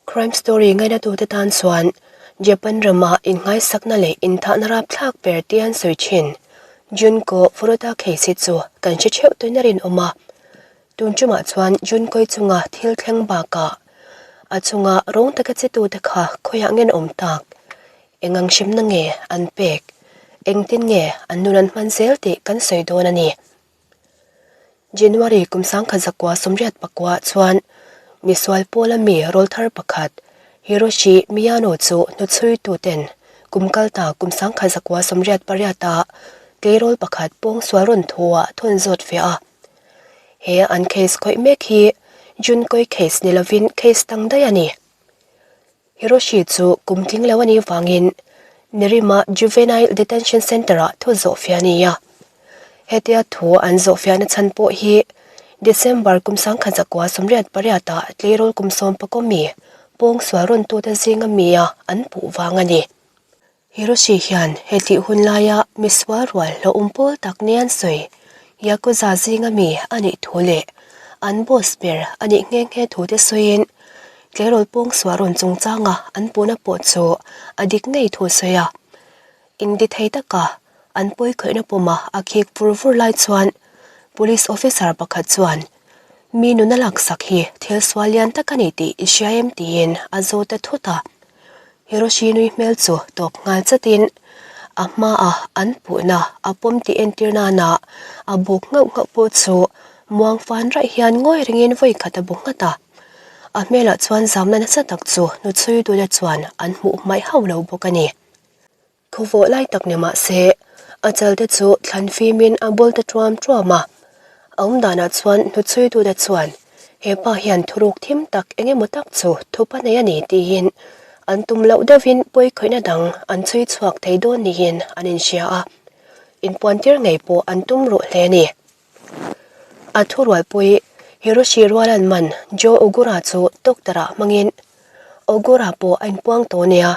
Crime story ngainatute tan chuan Japan rama inngaisakna leh inthahna rapthlak ber tih an sawi thin. Junko Furuta case hi chu kan hre theuh tuin a rinawm a. Tun tumah chuan Junkoi chunga thil thleng bakah a chunga rawng taka chetute kha khawiah ngen awm tak? Engang hremna nge an pek? Engtin nge an nun an hman zel tih kan sawi dawn a ni. January kum 1989 chuan misual pawla mi rawlthar pakhat Hiroshi Miyano chu hnuchhuituten kum kalta kum 1998 a tleirawl pakhat pawngsual rawn thu-ah thawn zawt fiah a. He an case khawih mek hi Junkoi case ni lovin case dang daih a ni. Hiroshi chu kum tling lo a nih vangin Nerima Juvenile Detention Centre-ah thu zawhfiah a ni a. Hetia thu an zawhfiahna chhan pawh hi December kum 1998-ah tleirawl kum 11 mi pawngsual rawntute zinga mia an puh vang a ni. Hiroshi hian he tih hun laia misual rual hlauhawm pawl tak nia an sawi Yakuza zinga mi a nih thu leh an boss ber a nih nghe nghe thu te sawiin tleirawl pawngsual rawn chungchanga an puhna pawh chu a dik ngei thu a sawi a. Engti thei taka an pawikhawihna pawma a khik vur vur lai chuan police officer pakhat chuan mi nuna laksak hi thil sual lian tak a ni tih i hria em tiin a zawt ta thut a. Hiroshi nui hmel chu tawp nghal chatin a hmaah an puhna a pawm tih entir nana a buk nghauh nghauh pawh chu muang fan raih hian ngawi rengin vawi khat a bu nghat a. A hmelah chuan zamna nasa tak chu hnuchhui dula chuan an hmuh hmaih hauh lo bawk a ni. Khawvawh lai tak ni mah se, a chal te chu thlan fimin a bul ta tuam tuam a. A awm danah chuan hnuchhuitute chuan he pa hian thuruk thim tak eng emaw tak chu thup a nei a ni tiin an tum loh deuhin pawikhawihna dang an chhui chhuak thei dawn niin an inhria a. Inpuantir ngei pawh an tum ruh hle a ni. A thurualpui Hiroshi Rualan man Joe Ogura chu doctor-ah hmangin Ogura pawh a inpuang tawh nia,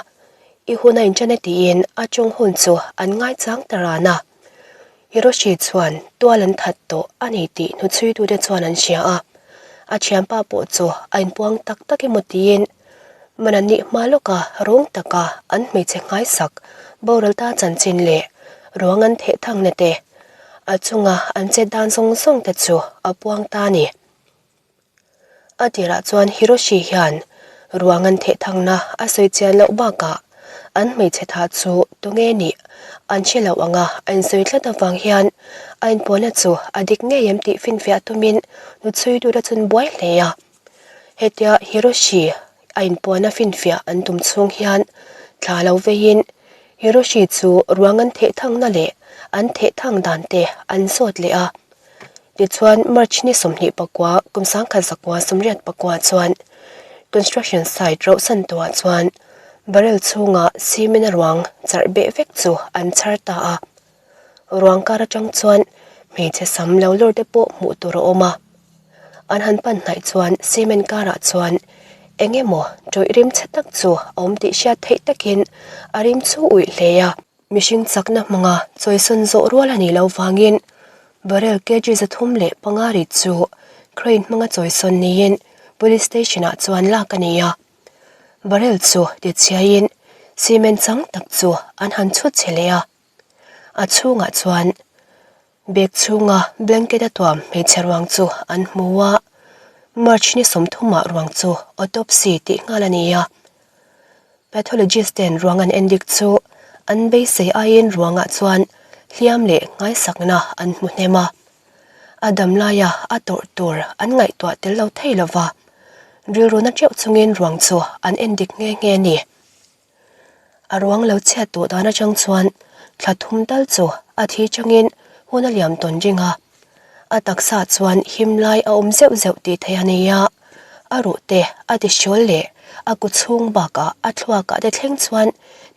i hun a inṭan e tiin a ṭawng hun chu an ngaichang ta ran a. Hiroshi chuan tual an that tawh a ni tih hnuchhuitute chuan an hria a, a ṭhianpa pawh chu a inpuang tak tak emaw tiin man an nih hma lawka rawng taka an hmeichhe nghaisak boral ta chanchin leh ruang an theh thangna te A chunga an chet dan zawng zawng te chu a puang ta a ni. A tirah chuan Hiroshi hian ruang an theh thangna a sawi chian loh bakah an hmeichhe tha chu tunge nih an hre loh anga a insawi tlat avang hian a inpuahna chu a dik ngei em tih finfiah tumin hnuchhui tura chun buai hle a. Hetia Hiroshi a inpuahna finfiah an tum chhung hian thla lo veiin Hiroshi chu ruang an theh thangna leh an theh thang dan te an zawt leh a. Tichuan March ni 24 kum 1994 chuan construction site rauhsan tuah chuan barrel chhunga cement a ruang charh beh vek chu an chhar ta a. Ruang kar atang chuan hmeichhe sam lo lawr te pawh hmuh tur a awm a. An han pan hnaih chuan cement karah chuan eng emaw tawih rim chhe tak chu a awm tih hriat theih takin a rim chu uih hle a. Mihring chakna hmanga chawisawn zawh rual a nih loh vangin barrel kg 305 rit chu crane hmanga chawisawn niin police station ah chuan lak a ni a. Barrel chu tichhiaiin cement chang tak chu an han chhut chhe leh a. A chhungah chuan Bag chhunga blanket a tuam hmeichhe ruang chu an hmu a, March ni 30 ah ruang chu autopsy tih nghal a ni a. Pathologist ten ruang an endik chu an beisei aiin ruangah chuan hliam leh ngaisakna an hmu hnem a. A dam laia a tawrh tur an ngaihtuah tel lo thei lova, rilru na teuh chungin ruang chu an endik nghe nghe a ni. A ruang lo chhiat tawh dan atang chuan thla thum tal chu a thi changin hun a liam tawn ring a. A taksa chuan him lai a awm zeuh zeuh tih theih a nei a, a ruh te a ti hrawl leh a ku chhung bakah a thluakah te thleng chuan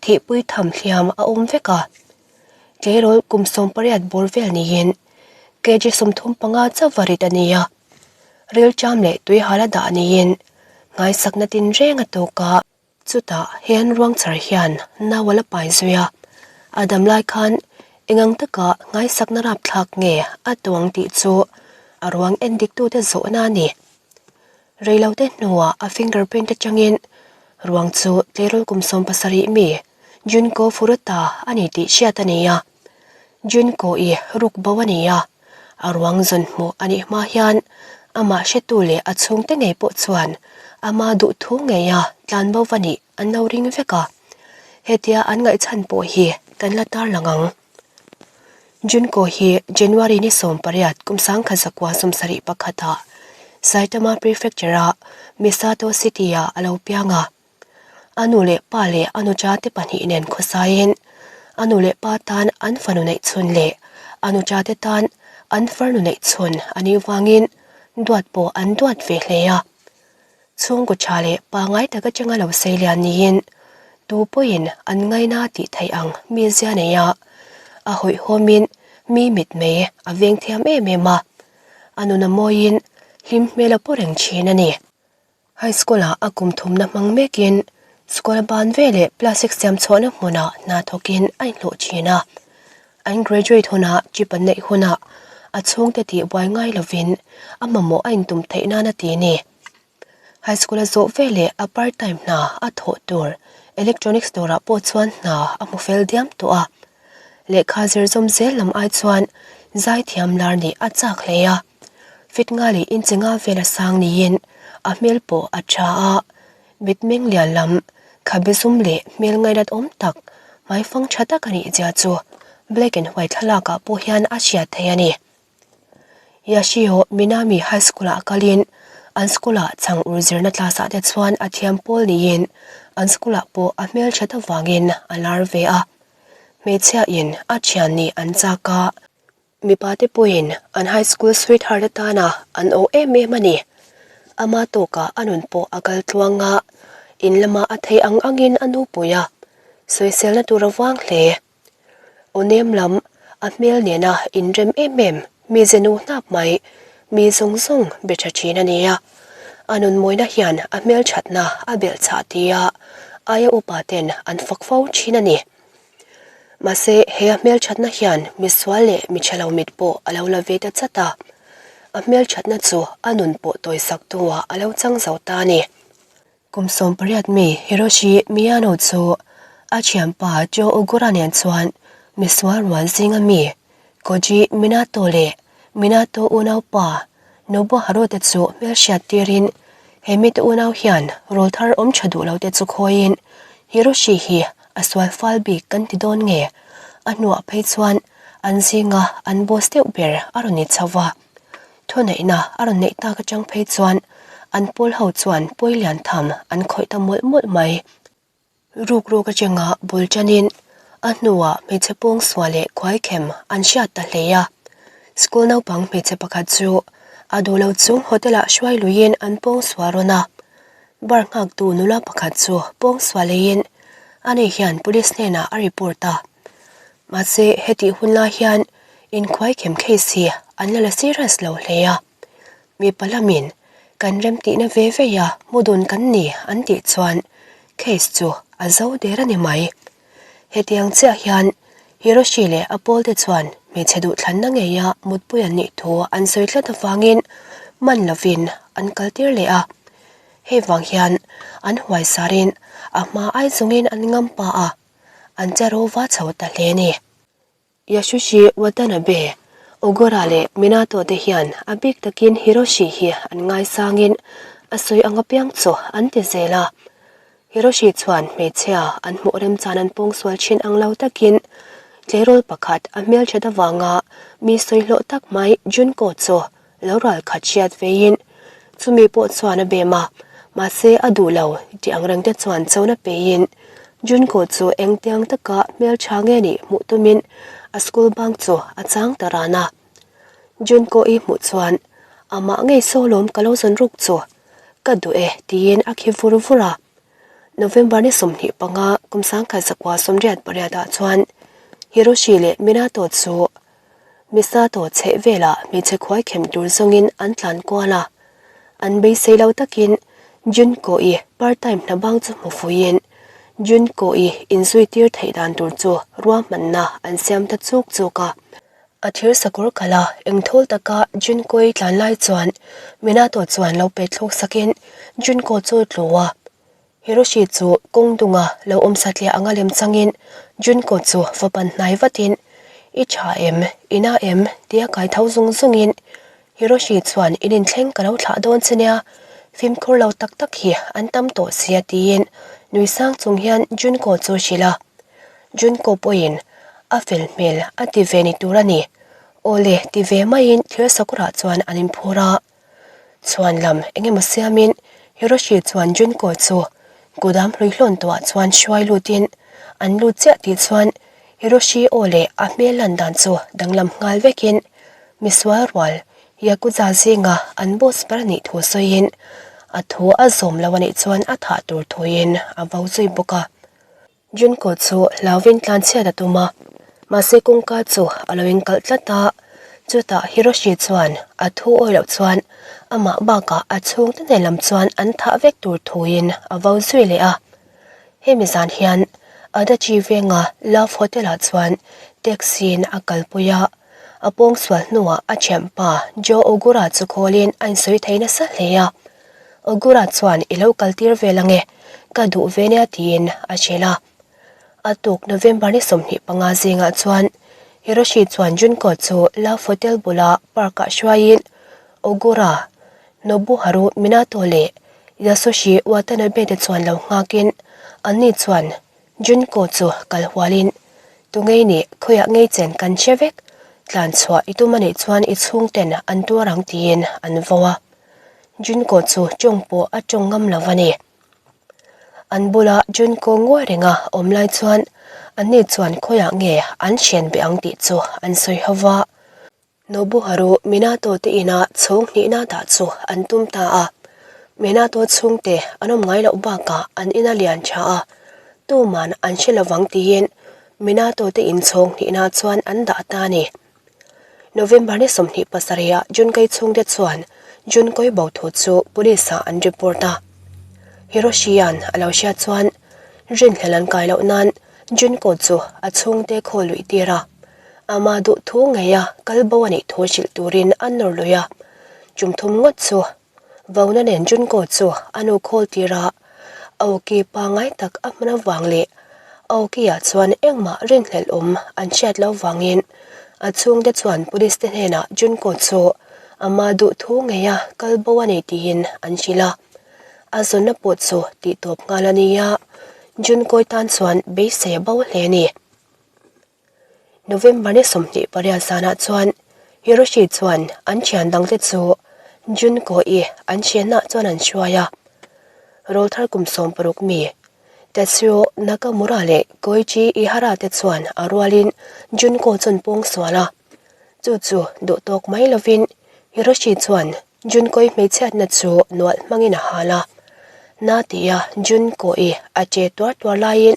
thihpui tham hliam a awm vek a. Tleirawl kum 18 bawr vel niin kg 35 chauh a rit a ni a. Rilṭam leh tuihal a dah niin nghaisakna tinreng a tawk a. Chutah hian ruangchar hian nau a la pai zui a, a dam lai khan engang taka ngaisakna rapthlak nge a tuang tih chu a ruang en diktute zawhna a ni. Reilote hnuah a fingerprint atangin Ruang chu tleirawl kum 70 mi Junko Furuta a ni tih hriat a ni a. Junko-i ruk bo a ni a, a ruang zawn hmuh a nih hma hian amah hretu leh a chhungte ngei pawh chuan ama duhthu ngeia tlan bo va nih an lo ring vek a. Hetia an ngaihchhan pawh hi kan la tarlang ang. Junko hi January ni 18 kum 1971 ah Saitama Prefecture-a Misato City-ah a lo piang a. A nu leh pa leh a nucha te pahnih nen khawsaiin a nu leh pa tan an fanu neih chhun leh a nucha te tan an farnu neih chhun a nih vangin duat pawh an duat ve hle a. Chhungkaw tha leh pangngai tak atanga lo sei lian niin tu pawhin an ngaina tih theih ang mi zia nei a, a hawihhawmin mi mitmei a veng thiam em em a, a nun a mawiin hlim hmel a paw reng thin a ni. High School-ah a kum thumna hmang mekin school ban veleh plastic siam chhuahna hmunah hna thawkin a inhlawh thin a. An graduate hunah chip an neih hunah a chhungte tih buai ngai lovin a mamawh a intum theih nan a ti a ni. High School a zawh veleh a part time hna a thawh tur electronics dawrah pawh chuan hna a hmu fel diam tawh a. Lehkha zir zawm zel lam ai chuan zaithiam lar nih a chak hle a. Fit nga leh inchi nga vel a sang niin a hmel pawh a tha a, mitmeng lian lam, khabe zum leh hmel ngainat awm tak, hmaifang tha tak a nih zia chu black and white thlalak ah pawh hian a hriat theih a ni. Yashio Minami High School ah kalin an school ah chhang ur zirna class ah te chuan a thiam pawl niin an school ah pawh a hmel that avangin a lar ve a, hmeichhia in a thian nih an chak a. Mipa te pawhin an high school sweetheart atana an awh em em a ni. Ama tawkah a nun pawh a kal tluang a, in lama a thei ang angin a nupui a, sawiselna tur a vang hle. Aw nem lam, a hmel nena inrem em em, mi ze nu hnap mai, mi zawng zawng be tha thin a ni a. A nun mawina hian a hmelthatna a belh chhah tia aia upa ten an fak fo thin a ni. Mahse, he a hmelthatna hian misual leh mi chhelo mit pawh a lo la ve ta chat a, a hmelthatna chu a nun pawh tawisak tuah a lo chang zo ta a ni. Kum 18 mi Hiroshi Miyano chu a thianpa Joe Ogura nen chuan misual rual zinga mi Koji Minato leh Minato unaupa Nobuharu te chu hmelhriat tirin he mite unau hian rawl thar awm tha duh lo te chu khawiin Hiroshi hi a sual fal bik kan ti dawn nge? A hnuah phei chuan an zinga an boss deuh ber a rawn ni chho va. Thuneihna a rawn neih tak atang phei chuan an pawl ho chuan pawi lian tham an khawih ta mawlh mawlh mai. Ruk ruk atanga bul tanin a hnuah hmeichhe pawngsual leh khuaikhem an hriat ta hle a. School naupang hmeichhe pakhat chu a duh lo chung hotel-ah hruai luiin an pawngsual rawn a. Bar nghaktu nula pakhat chu pawngsual leiin ani hian police hnenah a report a. Mahse hetih hun lai hian inkhuaikhem case hi an la la serious lo hle a. Mipa lamin kan remtihna ve vei a mudun kan ni an tih chuan case chu a zo der a ni mai. Hetiang chiah hian Hiroshi leh a pawlte chuan hmeichhe duhthlanna ngeia mutpui an nih thu an sawi tlat avangin man lovin an kaltir leh a. Hei vang hian an huaisarin a hma ai zawngin an ngam pa a, an che rova chho ta hle a ni. Yasushi Watanabe, Ogura leh Minato te hian a bik takin Hiroshi hi an ngaisangin a sawi ang apiang chu an ti zel a. Hiroshi chuan hmeichhia an hmuh remchan an pawngsual thin ang lo takin tleirawl pakhat a hmelthat avanga mi sawi hlawh tak mai Junko chu lo ral khat hriat veiin chumi pawh chuan a bem a, mahse a duh lo tih ang reng te chuan chona peiin Junko chu engtiang taka hmeltha nge nih hmuh tumin a school bang chu a chang ta ran a. Junko i hmuh chuan amah ngei saw lawm ka lo zawn ruk chu ka duh e tiin a khi vur vur a. November ni 25 kum 1988 ah chuan Hiroshi leh Minato chu Misato chheh velah hmeichhe khuai khem tur zawngin an tlan kual a, an beisei lo takin Junko-i part time hna bang chu hmu fuiin Junko-i inzui tir theih dan tur chu ruahmanna an siam ta chuk chuk a. A thir sakawr kal a, engthawl taka Junko-i tlan lai chuan Minato chuan lo pet thluk sakin Junko chu tlu a. Hiroshi chu kawng dunga lo awm satliah anga lem changin Junko chu va pan hnai vatin, I tha em? I na em? tia kai tho zung zungin Hiroshi chuan in inthleng ka lo thlah dawn che nia, fimkhur lo tak tak hi an tam tawh sia tiin nui sang chung hian Junko chu hrilh a. Junko pawhin a fel hmel a ti ve ni tur a ni. Awle ti ve maiin thil sakawrah chuan an inphur a. Chhuan lam eng emaw siamin Hiroshi chuan Junko chu kudam hlui hlawn tawhah chuan hruai lutin an lut chiah tih chuan Hiroshi aw leh a hmel lan dan chu danglam nghal vekin misual rual Yakuza zinga an boss ber anih thu sawiin a thu a zawm lo anih chuan a thah tur thuin a vo zui bawk a. Junko chu hlauvin tlanchhiat a tum a, mahse kawngka chu a lo inkalh tlat a. Chutah Hiroshi chuan a thu awi loh chuan amah bakah a chhungte hnen lam chuan an thah vek tur thuin a vo zui leh a. Hemi zan hian Adachi venga Love Hotel-ah chuan taxi-in a kalpui a, a pawngsual hnuah a thianpa Joe Ogura chu call-in a insawi thei nasa hle a. Ogura chuan i lo kal tir vel ange, ka duh ve nia tiin a hrilh a. A tuk November ni 25 zingah chuan Hiroshi chuan Junko chu Love Hotel bula park-ah hruaiin Ogura, Nobuharu Minato leh Yasushi Watanabe te chuan lo nghakin anni chuan Junko chu kal hualin Tungei nih khawiah ngei chen kan hre vek, tlan chhuah i tum anih chuan i chhungten an tuar ang tiin an vo a. Junko chu tawng pawh a tawng ngam lo a ni. An bula Junko ngawi renga awm lai chuan anni chuan khawiah nge an hrian be ang tih chu an sawi ho va. Nobuharu Minato te ina chhung hnihna dah chu an tum ta a. Minato chhungte an awm ngai loh bakah an ina lian tha a, tuman an hre lovang tiin Minato te inchhung hnihna chuan an dah ta a ni. November ni 27 ah Junkei chhungte chuan Junkoi bo thu chu police ah an report a. Hiroshi-a'n a lo hriat chuan rinhlel an kai loh nan Junko chu a chhungte khaw luih tir a. Ama duh thu ngeia kal bo a nih thu hrilh turin a nawr lui a. Tum thum ngawt chu Vona nen Junko chu a nu khawl tir a, Aoki pangngai tak a hman avang leh Aoki-ah chuan engmah rinhlelh awm an hriat loh vangin a chhungte chuan police te hnenah Junko chu ama duh thu ngeia kal bo a ni tiin an hrilh a. A zawnna pawh chu tihtawp nghal a ni a, Junko-i tan chuan beisei a bo hle a ni. November ni 28 zanah chuan Hiroshi chuan an thian dangte chu Junko-i an thianah chuan an hruai a. Rawlthar kum 60 mi Tetsuo Nakamura leh Koichi Ihara te chuan a rualin Junko chu an pawng sual a. Chu chu duh tawk mai lovin Hiroshi chuan Junko-i hmeichhiatna chu nualh hmangin a hal a. Na tia Junko-i a che tuar tuar laiin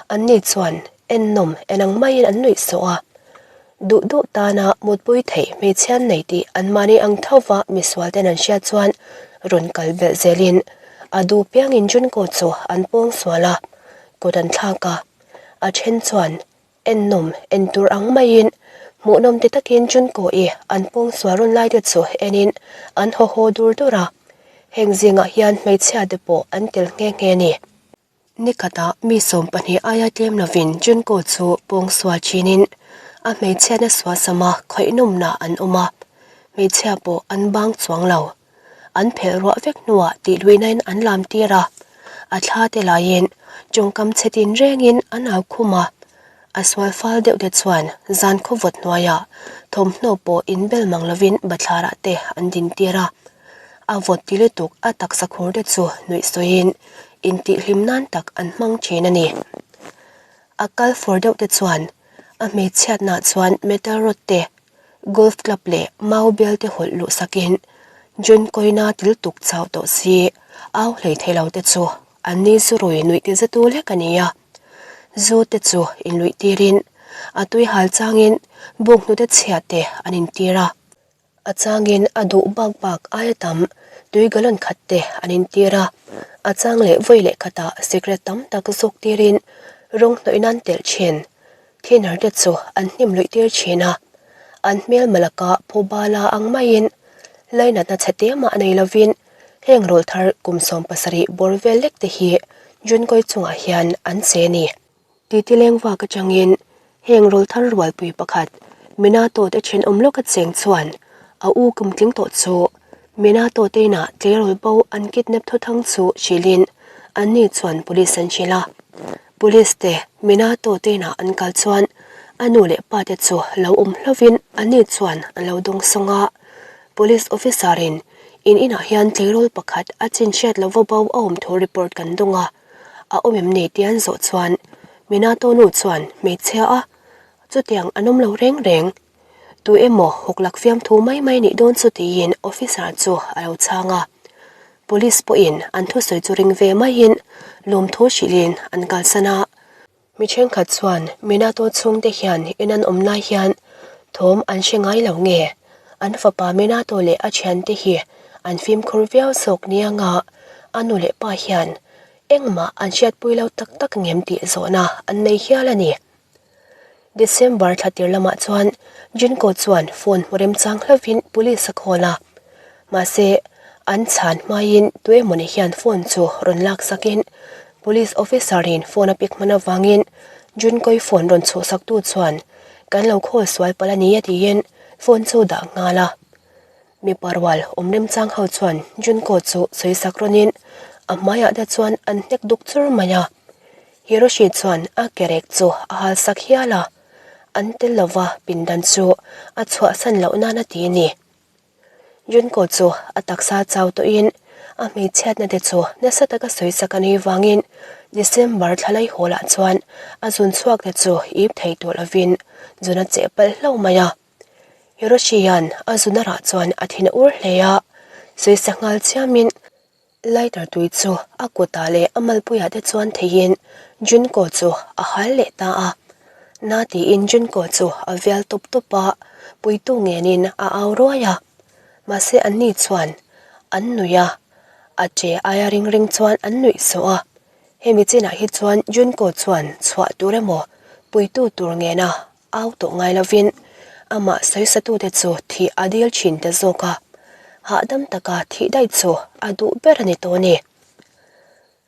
anni chuan ennawm en ang maiin an nuih sawh a. Duh duh tana mutpui theih hmeichhian nei tih anmahni ang thova misual ten an hriat chuan rawn kal belh zelin a duh piangin Junko chu an pawng sual a, kut an thlak a. A then chuan Ennawm en tur ang maiin hmuhnawm ti takin Junko-i an pawngsual rawn lai te chu enin an haw haw dur dur a, heng zingah hian hmeichhia te pawh an tel nghe nghe a ni. Nikhatah mi 12 aia tlem lovin Junko chu pawngsual thinin a hmeichhiatna sualsama khawihnawmna an awm a, hmeichhia pawh an bang chuang lo. An phelh ruah vek hnuah tih luihnain an lam tir a, a thla te laiin tawngkam chhe tin rengin an au khum a. A sual fal deuh te chuan zan khaw vawt hnuaiah thawmhnaw pawh inbel mang lovin bathlarah te an din tir a. A vawt ti lutuk a taksa khur te chu nuih sawiin intihhlim nan tak an hmang thin a ni. A kal fawr deuh te chuan a hmeichhiatnah chuan metal rod te Golf club leh mau bial te hawlh luh sakin June Koina til tuk chau tawh si au hlei thei lo te chu an ni zu rui nuih ti zatu lek a ni a. Zu te chu inluih tirin a tui hal changin buk hnute chhia te an intir a. A changin a duh bak bak aia tam tui gallon khat te an intir a. A chang leh vawi leh khatah cigarette tam tak zawk tirin rawng hnawih nan telh thin. Thinner te chu an hnim luih tir thin a, an hmel malaka phubala ang maiin lainatna chhe te mah nei lovin heng rawlthar kum 17 bawr vel lek te hi Junko-i chungah hian an che a ni. Titi leng vak atangin heng rawlthar rualpui pakhat Minato te thenawm lawka cheng chuan a u kumtling tawh chu Minato te inah tleirawl bo an kidnap thuthang chu hrilhin anni chuan police an hrilh a. Police te Minato te inah an kal chuan a nu leh pa te chu lo awm hlovin anni chuan an lo dawng sawng a. Police officer in in inah hian tleirawl pakhat a chin hriat lova bo a awm thu report kan dawng a. A awm em ni tih an zawh chuan Minato nu chuan hmeichhia a chutiang an awm lo reng reng. Tu emaw hawklak fiamthu mai mai nih dawn chu tiin officer chu a lo chhang a. Police pawhin an thusawi chu ring ve maiin lawmthu hrilhin an kalsan a. Mi thenkhat chuan Minato chhungte hian in an awm lai hian thawm an hre ngai lo nge? An fapa Minato leh a thiante hi an fimkhur viau zawk nia nga a nu leh pa hian engmah an hriatpui lo tak tak ngem tih zawhna an nei hial a ni. December thla tir lamah chuan Junko chuan phone hmu remchang hlauhin police a call a. Mahse, an chhan hmaiin tuemawni hian phone chu rawn lak sakin police officer in phone a pick hman avangin Junko-i phone rawn chhuhsaktu chuan kan lo call sual palh a ni a tiin phone chu dah nghal a. Mipa rual awm remchang ho chuan Junko chu sawisak rawnin a hmaiah te chuan an hnek duk chur mai a. Hiroshi chuan a kerek chu a hal sak hial a, an tel lova pindan chu a chhuahsan loh nan a ti a ni. Junko chu a taksa chau tawhin a hmeichhiatna te chu nasa taka sawi sak a nih vangin December thla lai hawl ah chuan a zun chhuak te chu ip thei tawh lovin zun a cheh palh hlauh mai a. Hiroshi hian a zun a rah chuan a thin a ur hle a, sawi sa nghal chiamin Lighter tui chu a kutah leh a malpuiah te chuan theihin Junko chu a hal leh ta a. Na tiin Junko chu a vial tawp tawp a, puitu ngenin a au ruai a. Mahse anni chuan an nuih a, a che aia ring ring chuan an nuih sawh a. Hemi chinah hi chuan Junko chuan chhuah tur emaw puitu tur ngena Au tawh ngai lovin amah sawisatute chu thih a dil thin ta zawk a, hahdam taka thih daih chu a duh ber a ni tawh a ni.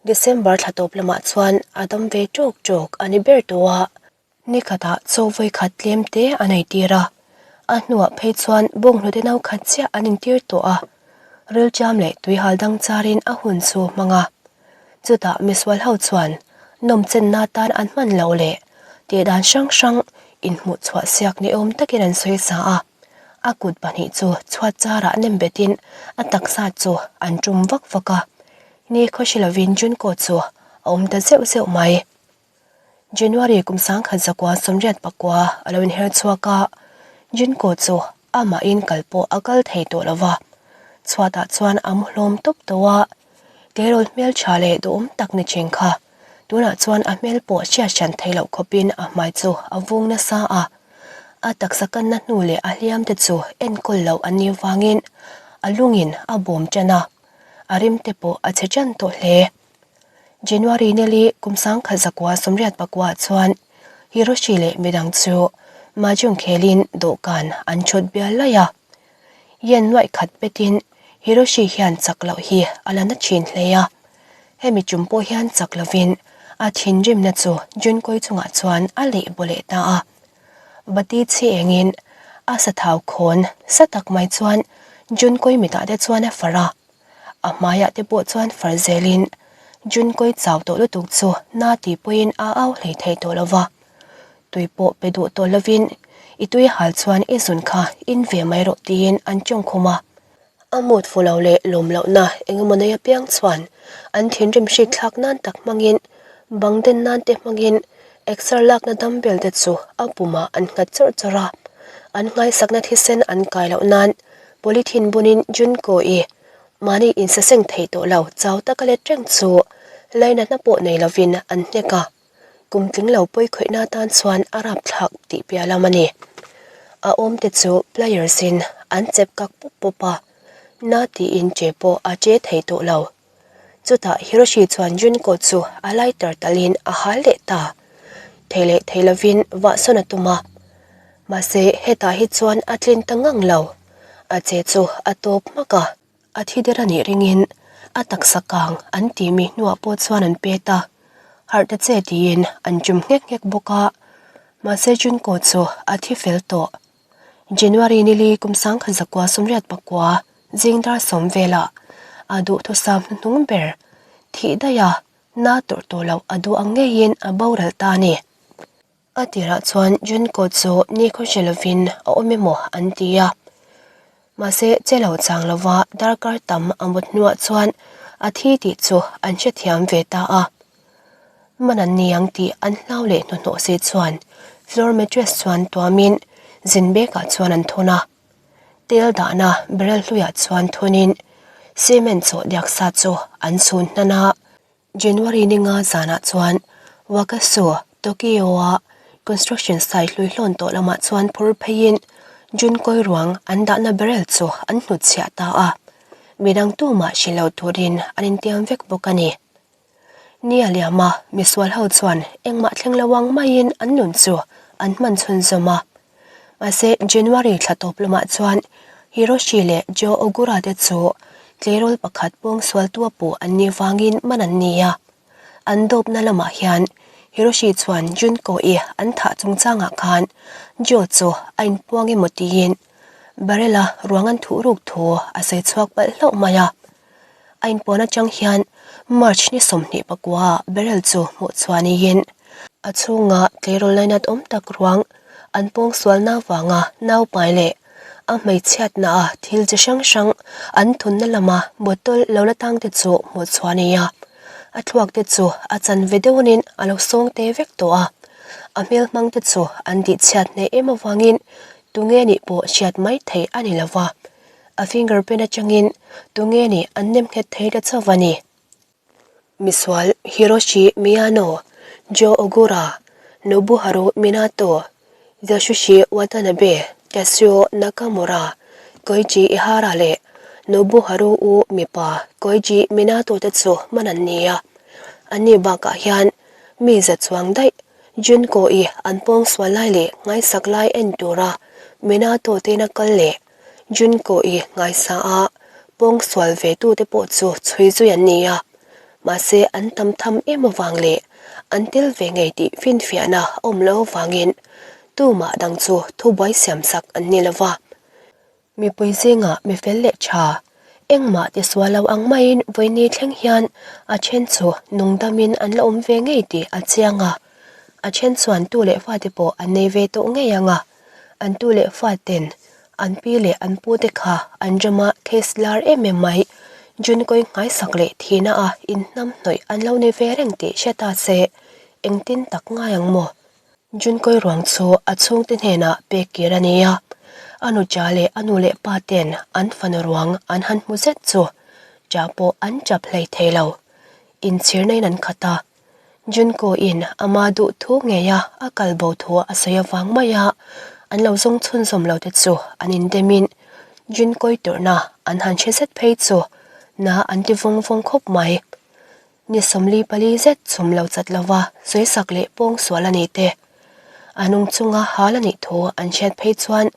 December thla tawp lamah chuan a dam ve tawk tawk a ni ber tawh a. Ni khatah chaw vawi khat tlem te a nei tir a, a hnuah phei chuan bawnghnute no khat chiah an intir tawh a, rilṭiam leh tuihal dang charin a hun chu hmang a. Chutah misual ho chuan nawmchenna tan an hman loh leh tih dan hrang hrang inhmuh chhuah siak ni awm takin an sawi sa a. A kut pahnih chu chhuat charah nem betin a taksa chu an tum vak vak a. Ni khawhri lovin Junko chu a awm ta zeuh zeuh mai. January kum 1989 a lo inher chhuak a, Junko chu amahin kal pawh a kal thei tawh lo va, chhuatah chuan a mu hlawm tawp tawh a, tleirawl hmeltha leh duhawm tak ni thin kha tunah chuan a hmel pawh hriat hran thei loh khawpin a hmai chu a vung nasa a, a taksa kanna hnu leh a hliam te chu enkawl loh an nih vangin a lungin a bawm tan a, a rim te pawh a chhe tan tawh hle. January nili kum 1989 chuan Hiroshi leh midang chu Mahjong khelin dawhkan an thut bial laih a. Yen nuaih khat petin Hiroshi hian chak loh hi a la na thin hle a. Hemi tum pawh hian chak lovin a thinrimna chu Junkoi chungah chuan a leh baw leh ta a. Bati chhi engin a sathau khawn sa tak mai chuan Junkoi mitah te chuan a farh a. A hmaiah te pawh chuan far zelin Junkawi chau tawh lutuk chu na tih pawhin a au hlei thei tawh lo va. Tui pawh pe duh tawh lovin i tui hal chuan i zun kha in ve mai rawh tiin an tawng khum a. A mut fu lo leh lawm lohna engemaw nei apiang chuan an thinrim hrik thlak nan tak hmangin bang den nan te hmangin exer lakna dumbbell te chu a pumah an nghat chawrh chawrh a. An nghaisakna thisen an kai loh nan Polythene bunin Junko-i mahni insaseng thei tawh lo chau taka let reng chu lainatna pawh nei lovin an hnek a, kum tling lo pawi khawihna atan chuan a rapthlak tih piah lam a ni. A awmte chu pliers-in an chep kak pup pup a, na tiin che pawh a che thei tawh lo. Chutah Hiroshi chuan Junko chu a lighter talin a hal leh ta. Thei leh thei lovin vahsawn a tum a. Mahse hetah hi chuan a tlin ta ngang lo. A che chu a tawp hmak a. A thi der a nih ringin a taksa kang an tih mi hnuah pawh chuan an pet a, harh ta che tiin an chum nghek nghek bawk a, mahse Junko chu a thi fel tawh. January nili kum sangkhat zakua sumriat pakua zing dar sawm velah a duhthusam hnuhnung ber thih daih a, na tawrh tawh loh a duh ang ngeiin a boral ta a ni. A tirah chuan Junko chu nikhaw hre lovin a awm emaw an ti a. Mahse, che lo chang lova darkar tam a mut hnuah chuan a thi tih chu an hrethiam ve ta a. Man an ni ang tih an hlau leh hnuhnawh si chuan floor mattress chuan tuamin zin bekah chuan an thun a. Tel dahna barrel hluiah chuan thunin cement chawh diak sa chu an chhun hnan a. January ni nga zanah chuan Wakasu, Tokyo-a construction site hlui hlawn tawh lamah chuan phur pheiin Junko-i ruang an dahna barrel chu an hnutchhiah ta a, midang tumah hrilh lo turin an intiam vek bawk a ni. Ni a liam a, misual ho chuan engmah thleng lo ang maiin an nun chu an hman chhunzawm a. Mahse, January thla tawp lamah chuan Hiroshi leh Joe Ogura te chu tleirawl pakhat pawngsualtu a puh an nih vangin man an ni a. An dawpna lamah hian Hiroshi chuan Junko-i an thah chungchangah khan Joe chu a inpuang emaw tiin barrel-a ruang an thuh ruk thu a sawi chhuak palh hlauh mai a. A inpuan atang hian March ni 24 ah barrel chu hmuh chhuah niin a chhunga tleirawl lainat awm tak ruang an pawngsualna avanga naupai leh a hmeichhiatna a thil chi hrang hrang an thunna lama bottle lo la tang te chu hmuh chhuah a ni a. A thluak te chu a chanve deuhin a lo sawng te vek tawh a, a hmel hmang te chu an tihchhiat hneh em avangin tunge nih pawh hriat mai theih a ni lova. A fingerprint atangin tunge nih an nem nghet thei ta chauh a ni. Misual Hiroshi Miyano, Joe Ogura, Nobuharu Minato, Yasushi Watanabe, Tetsuo Nakamura, Koichi Ihara leh Nobuharu u mipa Koichi Minato te chu man an ni a. Anni bakah hian mi za chuang daih Junko-i an pawngsual lai leh ngaisak lai en tura Minato tena kal leh Junko-i ngaisa a pawngsual ve tute pawh chu chhui zui an ni a, mahse an tam tham em avang leh an tel ve ngei tih finfiahna a awm lo avangin tumah dang chu thubuai siamsak an ni lo va. Mipui zingah mi fel leh tha, engmah ti sual lo ang maiin vawiini thleng hian a then chu nungdamin an la awm ve ngei tih a chiang a, a then chuan tu leh fate pawh an nei ve tawh ngei ang a. An tu leh faten an pi leh an pu te kha an rama case lar em em mai. Junkawi nghaisak leh thihna a inhnam hnawih an lo ni ve reng tih hre ta se engtin tak ngai ang maw? Junkawi ruang chu a chhungte hnenah pek kir a ni a, a nucha leh a nu leh pa ten an fanu ruang an han hmu zet chu cha pawh an chap hlei thei lo. Inchhirna in an khat a, Junko in ama duh thu ngei a a kal bo thu a sawi avang mai a, an lo zawng chhunzawm lo te chu an indem in Junko-i tawrhna an han hre zet phei chu na an ti vawng vawng khawp mai. Ni 44 zet chhum lo chat lova sawisak leh pawng sual a ni te. A nung chunga hal a nih thu an hriat phei chuan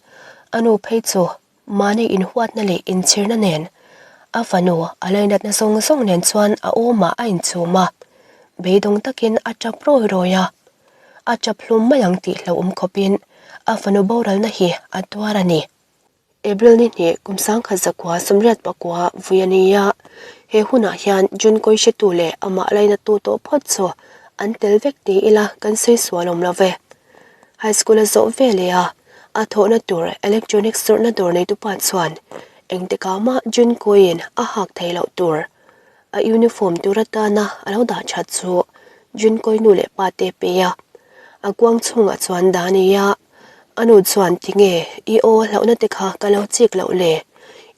a nu phei chu Mahni inhuatna leh inchhirna nen, a fanu a lainatna zawng zawng nen chuan a awmah a inchhum a, beidawng takin a tap rawi rawi a. A tap hlum mai ang tih hlauhawm khawpin a fanu boralna hi a tuar a ni. April ni hnih kum 1900 89 vui a ni a, he hunah hian June Kawihretu leh amah lainattu tawh phawt chu an tel vek ti ila kan sawi sual awm lo ve. High School a zawh ve leh a, a thawhna tur electronics zawrhna dawr neitupa chuan engtikah mah Junko-in a hak thei loh tur a uniform tur atana a lo dah that chu Junko-i nu leh pa te pe a. A kuang chhungah chuan dah a ni a, a nu chuan tinge i aw hlauhna te kha ka lo chik loh le,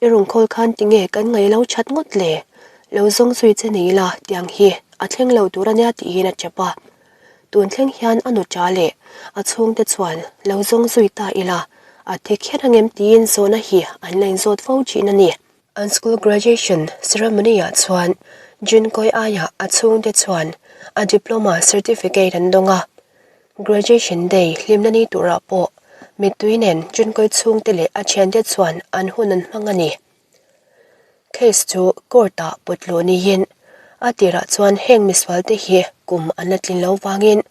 i rawn khawl khan tinge kan ngaih lo that ngawt le, lo zawng zui che nei la tiang hi a thleng lo tur ania tiin a chep a. Tun thleng hian a nuṭa leh a chhungte chuan lo zawng zui ta ila, a thi kher angem tiin zawhna hi an la inzawt fo thin a ni. An school graduation ceremony-ah chuan Junkawi aiah a chhungte chuan a diploma certificate an dawng a. Graduation day hlimna ni turah pawh mittui nen Junkawi chhungte leh a thiante chuan an hun an hmang a ni. Case chu court-ah pawt luh niin a tirah chuan heng misualte hi kum an la tlin lo vangin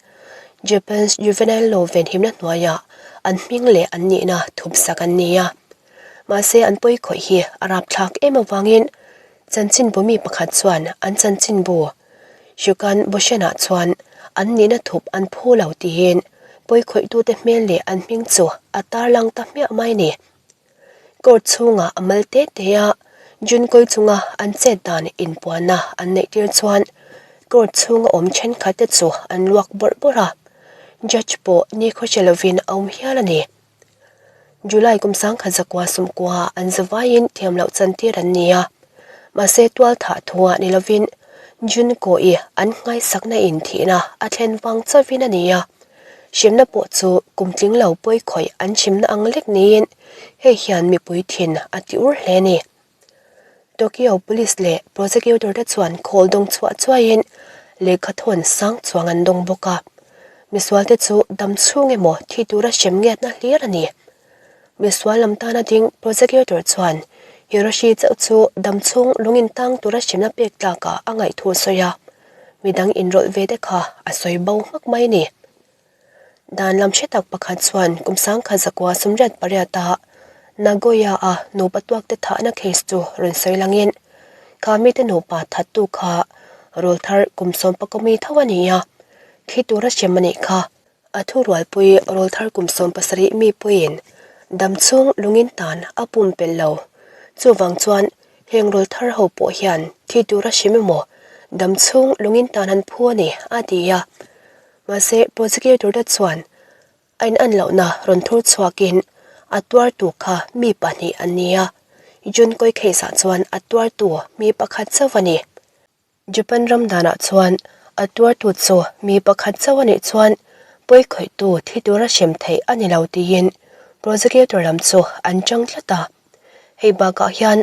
Japan's Juvenile Law venhimna hnuaiah an hming leh an nihna thupsak an ni a. Mahse an pawikhawih hi a rapthlak em avangin chanchinbu mi pakhat chuan an chanchinbu Shukan Bhushan-ah chuan an nihna thup an phu lo tiin pawikhawihtute hmel leh an hming chu a tarlang ta hmiah mai ni. Court chhungah a mal te te a, Junkawi chunga an chet dan inpuanna an neih tir chuan court chhunga awm thenkhat te chu an luak bawrh bawrh a, judge pawh nikhaw hre lovin a awm hial a ni. July kum sangkhat zakua sumkua an zavaiin thiam loh chantir an ni a, mahse tual thah thua ni lovin Junkawi an nghaisakna in thihna a thlen vang chauhin a ni a. Hremna pawh chu kum tling lo pawi khawih an chhimna ang lek niin hei hian mipui thin a ti ur hle a ni. Tokyo Police leh Prosecutor te chuan khawl dawng chhuah chuaiin lehkha thawn sang chuang an dawng bawk a. Misual te chu dam chhung emaw thi tura hrem ngiatna hlir a ni. Misual lam tana ding Prosecutor chuan Hiroshi chauh chu dam chhung lungin tang tura hremna pek tlakah a ngaih thu a sawi a. Midang inrawlh ve te kha a sawi bo hmak mai a ni. Dan lam hre tak pakhat chuan kum sangkhat zakua sumriat pariata Nagoya-a nupa tuakte thahna case chu rawn sawi langin kha mite nupa thattu kha rawlthar kum sawmpakawmi tho a ni a, thi tura hrem a nih kha. A thurualpui rawlthar kum 70 mi puiin damchhung lungin tan a pumpelh lo. Chuvang chuan heng rawlthar ho pawh hian thi tura hrim emaw damchhung lungin tan an phu a ni, a ti a. Mahse, prosecutor te chuan a inan lohna rawn thur chhuakin a tuartu kha mi pahnih an ni a, Junkawi case ah chuan a tuartu mi pakhat chauh a ni. Japan ram danah chuan a tuartu chu mi pakhat chauh a nih chuan pawikhawihtu thi tura hrem theih a ni lo tiin prosecutor lam chu an chang tlat a. Hei bakah hian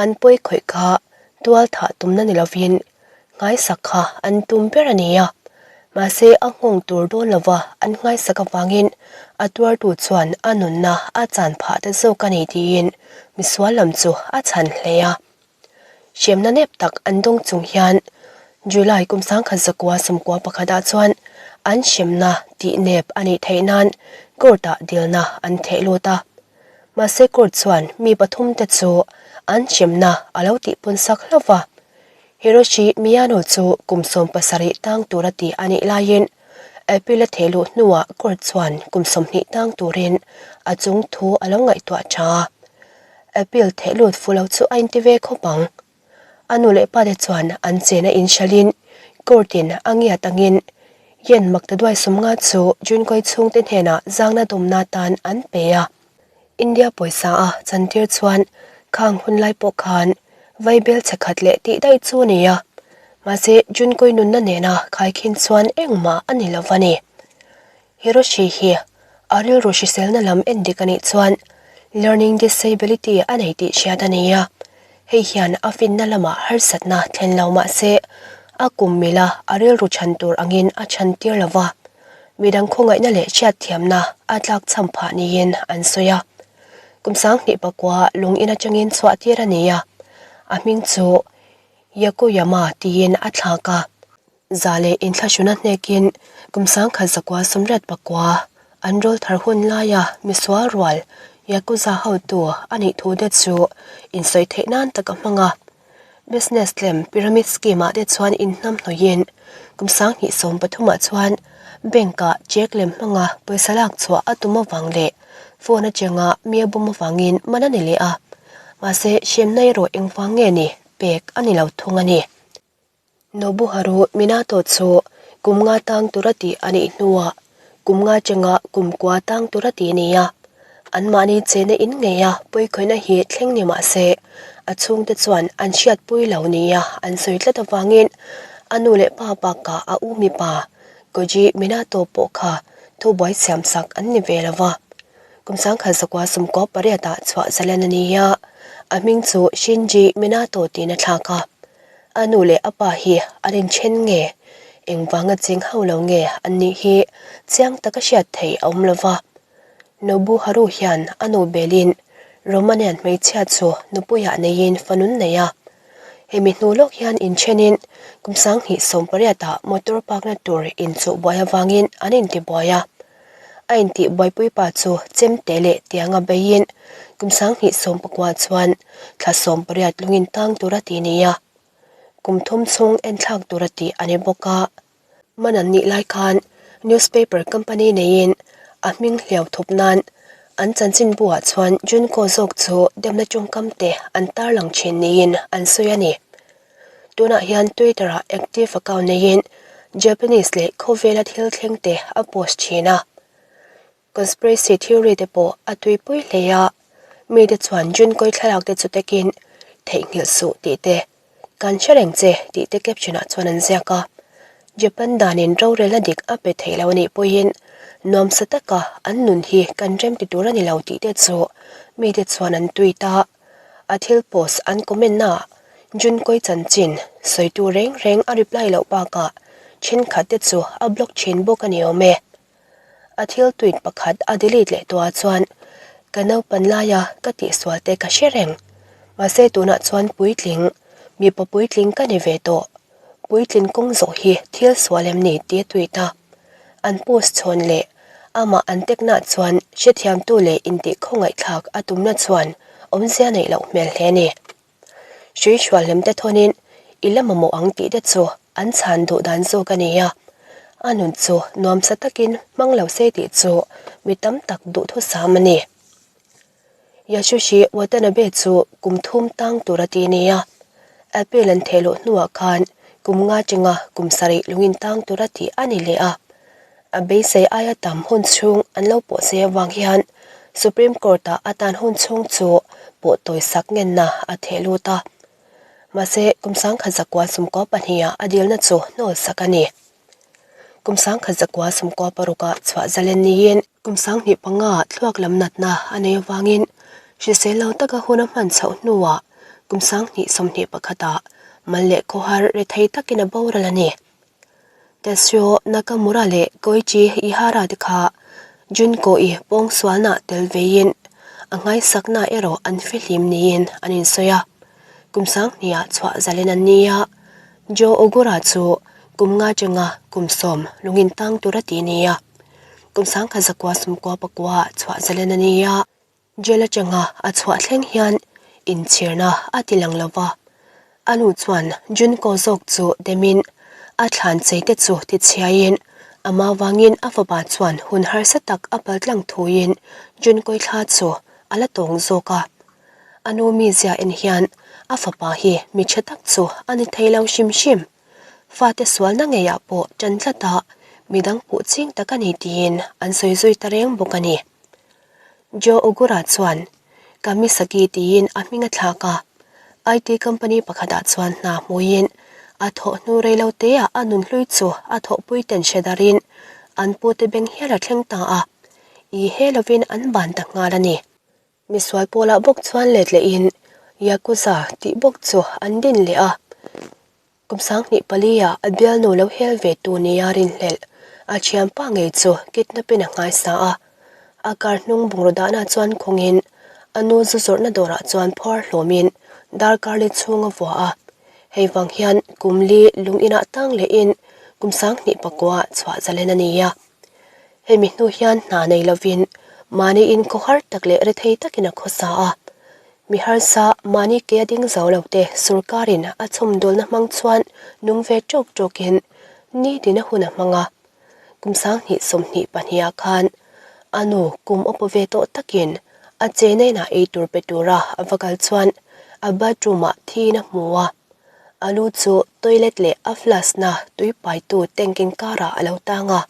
an pawikhawih kha tual thah tumna ni lovin nghaisak kha an tum ber a ni a. Mahse a nghawng tur dawn lova an nghaisak avangin a tuartu chuan a nunna a chan phah ta zawk a ni tiin misual lam chu a chhan hle a. Hremna nep tak an dawng chung hian July kum sangkhat zakua sawmkua pakhatah chuan an hremna tih nep a nih theih nan court-ah dilna an theh lut a. Mahse court chuan mi pathum te chu an hremna a lo tihpun sak hlauh va. Hiroshi Miyano chu kum 70 tang tura tih a nih laiin appeal a theh luh hnuah court chuan kum 20 tang turin a chung thu a lo ngaihtuah tha a. Appeal theh lut fu lo chu a inti ve khawp ang. A nu leh pa te chuan an chen a inhralhin court in a ngiat angin yen mak ta duai sawmnga chu Junkawi chhungte hnenah zangna dawmna tan an pe a. India pawisa a chantir chuan khang hun lai pawh khan vaibel chhe khat leh tih daih chu a ni a. Mahse Junkawi nunna nena khaikhin chuan engmah a ni lo va ni. Hiroshi hi a rilru hriselna lam en dik a nih chuan learning disability a nei tih hriat a ni a, hei hian a finna lamah harsatna thlen lo mah se a kum mila a rilru chhan tur angin a chhan tir lo va, midang khawngaihna leh hriatthiamna a tlakchham phah niin an sawi a. Kum 2009 lung in atangin chhuah tir a ni a, a hming chu Yokoyama tiin a thlak a. Za leh inthlahruna hnekin kum 1919 an rawl thar hun laia misual rual Yakuza hotu a nih thu te chu insawi theih nan tak a hmang a. Business tlem pyramid scheme ah te chuan inhnamhnawih-in kum 2013 ah chuan bank ah check lem hmanga pawisa lak chhuah a tum avang leh phone atanga mi a bum avangin man a ni leh a. Mahse hremna erawh engvang nge ni pek a ni lo thung a ni. Nobuharu Minato chu kum nga tang tura tih a nih hnuah kum nga chengah kum kua tang tura tih a ni a. Anmahni chena in ngeia pawikhawihna hi thleng ni mah se, a chhungte chuan an hriatpui lo nia an sawi tlat avangin a nu leh pa bakah a u mipa Koji Minato pawh kha thubuai siamsak an ni ve lo va. Kum 1998 ah chhuah zalen a ni a, a hming chu Shinji Minato tiin a thlak a. A nu leh a pa hi an inthen nge? Engvanga cheng hauh lo nge an nih hi chiang taka hriat theih a awm lo va. Nobuharu hian a nu belin Romanian hmeichhia chu nupuiah neiin fanun nei a. Hemi hnu lawk hian inthenin kum 2018 ah motor park na tur inchuh buai avangin an intibuai a. A intih buaipui pa chu chemte leh tianga beiin kum 2019 chuan thla 18 lungin tang tura ti nia. Kum thum chhung enthlak tura tih a ni bawk a. Man an nih lai khan newspaper company neiin a hming hliau thup nan an chanchinbu-ah chuan Junko zawk chu demna tawngkam te an tarlang thin niin an sawi a ni. Tunah hian Twitter-ah active account neiin Japanese leh khawvela thil thleng te a post thin a. Conspiracy theory te pawh a tuipui hle a, mite chuan Junko-i thlalak te chu takin theihnghilh suh tih te, Kan hre reng che tih te caption ah chuan an ziak a. Japan danin rorelna dik a pe thei lo a nih pawhin nuamsa taka an nun hi kan rem ti tur a ni lo tih te chu mite chuan an tweet a. A thil post an comment naah Junko-i chanchin sawitu reng reng a reply loh bakah thenkhat te chu a block thin bawk a ni awm e. A thil tweet pakhat a delete leh tawh ah chuan ka naupan laia ka tihsual te ka hre reng. Mahse tunah chuan puitling, mipa puitling ka ni ve tawh. Puitlin kawng zawh hi thil sual em ni tih a tweet a. An post chhawn leh amah an tag nah chuan hrethiamtu leh intih khawngaihthlak a tumna chuan awmzia neih loh hmel hle a ni. Hrui hrual lem te thawnin i la mamawh ang tih te chu an chhan duh dan zawk a ni a, a nun chu nuamsa takin hmang lo se tih chu mi tam tak duhthusam a ni. Yasushi Watanabe chu kum thum tang tur a ti a ni a, appeal an theh luh hnuah khan kum nga chenga kum sarih lungin tang tur a tih a ni leh a. A beisei aia tam hun chhung an lo pawh sei avang hian Supreme Court-ah a tan hun chhung chu pawh tawisak ngenna a theh lut a. Mahse, kum 1992 ah a dilna chu hnawlsak a ni. Kum 1996 ah chhuah zalen niin kum 2005 ah thluak lam natna a nei avangin hrisel lo taka hun a hman chhoh hnuah kum 2021 ah mal leh khawhar rethei takin a boral a ni. Tetsuo Nakamura leh Koichi Ihara te kha Junko-i pawngsualna tel veiin a nghaisakna erawh an fihlim niin an insawi a. Kum 2000 chhuah zalen an ni a, Joe Ogura chu kum nga chenga kum 10 lungin tang tur a ti ni a, kum 1999 chhuah zalen a ni a. Jail atanga a chhuah thleng hian inchhirna a ti lang lo va, a nu chuan Junko zawk chu demin a thlan chei te chu tichhiaiin amah vangin a fapa chuan hun harsa tak a paltlang thuin Junko-i thla chu a la tawng zawk a. A nu mizia en hian a fapa hi mi tha tak chu a ni thei lo hrim hrim. Fate sualna ngeiah pawh tan tlat a, midang puh ching tak a ni tiin an sawi zui ta reng bawk a ni. Joe Ogura chuan Kamisaki tiin a hming a thlak a, IT company pakhatah chuan hna hmuiin a thawh hnu rei lo teah a nun hlui chu a thawhpui ten hre darin an pute beng hial a thleng ta a, i he lovin an ban ta nghal a ni. Misual pawlah bawk chuan let lehin Yakuza tih bawk chu an din leh a. Kum 2004 ah a bialnu lo hel ve tu nia rinhlelh a thianpa ngei chu kidnap-in a nghaisa a. A car hnung bungraw dahna chuan khawngin a nu zu zawrhna dawrah chuan phuar hlawmin darkar li chhung a vua a. Hei vang hian kum li lung inah tang lehin kum 2009 ah chhuah zalen a ni a. Hemi hnu hian hna nei lovin mahni in khawhar tak leh rethei takin a khawsa a. Mi harsa mahni ke a ding zo lo te sorkarin a chhawmdawlna hmang chuan nung ve tawk tawkin nitin a hun a hmang a. Kum 2022 ah khan a nu kum awpaw ve tawh takin a chenain ah ei tur pe tura a va kal chuan a bathroom ah thiin a hmu a. A lu chu toilet leh a flush na tui paitu tank inkarah a lo tang a.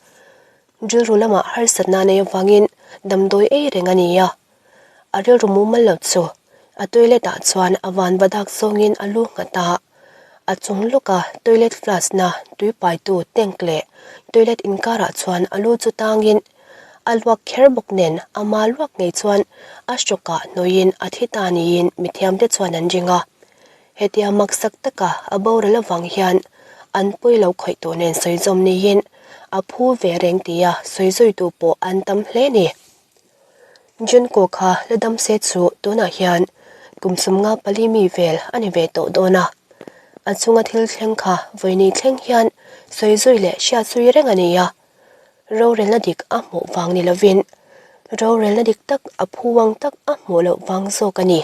Rilru lamah harsatna a nei avangin damdawi ei reng a ni a. A rilru mumal lo chu a toilet ah chuan a van va dak zawngin a lu nghat a. A chung lawka toilet flush na tui paitu tank leh toilet inkarah chuan a lu chu tangin a luak kher bawk nen ama luak ngei chuan a hrawkah hnawiin a thi ta niin mithiamte chuan an ring a. Hetia maksak taka a boral avang hian an pawi lo khawih tawh nen sawi zawm niin a phu ve reng tia sawi zawitu pawh an tam hle ni. Junko kha la dam se chu tunah hian kum 54 mi vel a ni ve tawh dawn a. A chunga thil thleng kha vawiini thleng hian sawi zui leh hriat zui reng a ni a. Rorelna dik a hmuh vang ni lovin rorelna dik tak a phu ang tak a hmuh loh vang zawk a ni.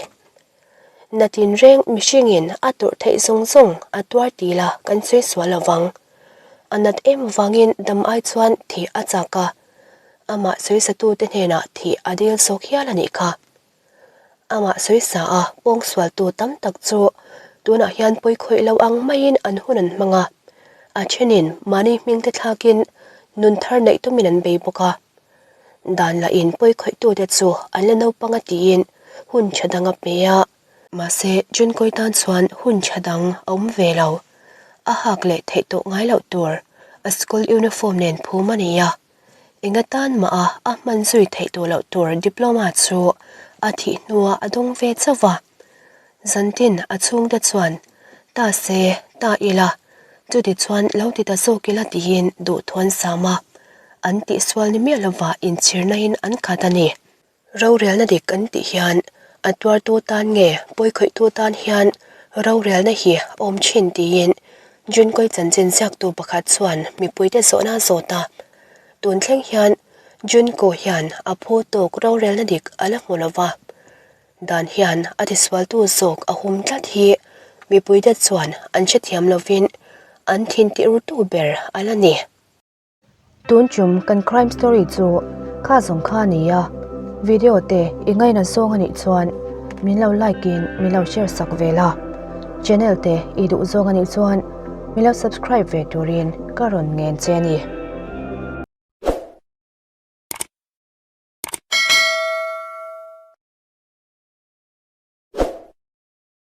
Natin reng mihringin a tawrh theih zawng zawng a tuar ti la kan sawi sual lo vang. A nat em vangin dam ai chuan thih a chak a, amah sawisatute hnenah thih a dil zawk hial a nih kha. Amah sawisa a pawngsualtu tam tak chu tunah hian pawi khawih lo ang maiin an hun an hmang a, a thenin mahni hmingte thlakin nun thar neih tumin an bei bawk a. Dan lahin pawi khawihtute chu an la naupang a tiin hun tha dang a pe a. Mahse, Junkawi tan chuan hun tha dang a awm ve lo. A hak leh theih tawh ngai loh tur a school uniform nen phum a ni a. Enga tan mah a a hman zui theih tawh loh tur diploma chu a thih hnuah a dawng ve chauh va. Zantin a chhungte chuan, Ta se, ta ila, chuti chuan lo ti ta zawk ila tiin duhthuan sam a, an tihsual ni miah lova inchhirnain an khat a ni. Rorelna dik kan tih hian a tuartu tan nge pawikhawihtu tan hian rorelna hi a awm thin tiin Junkawi chanchin ziaktu pakhat chuan mipuite zawhna a zawt a. Tun thleng hian Junko hian a phu tawk rorelna dik a la hmu lo va, dan hian a tisualtu zawk a hum tlat hi mipuite chuan an hrethiam lovin an thintirtu ber a la ni. Tun chum kan crime story chu kha zawng kha a ni a, video te i ngaina zawng a nih chuan min lo like in min lo share sak ve la, channel te i duh zawng a nih chuan min lo subscribe ve turin ka rawn ngen che a ni.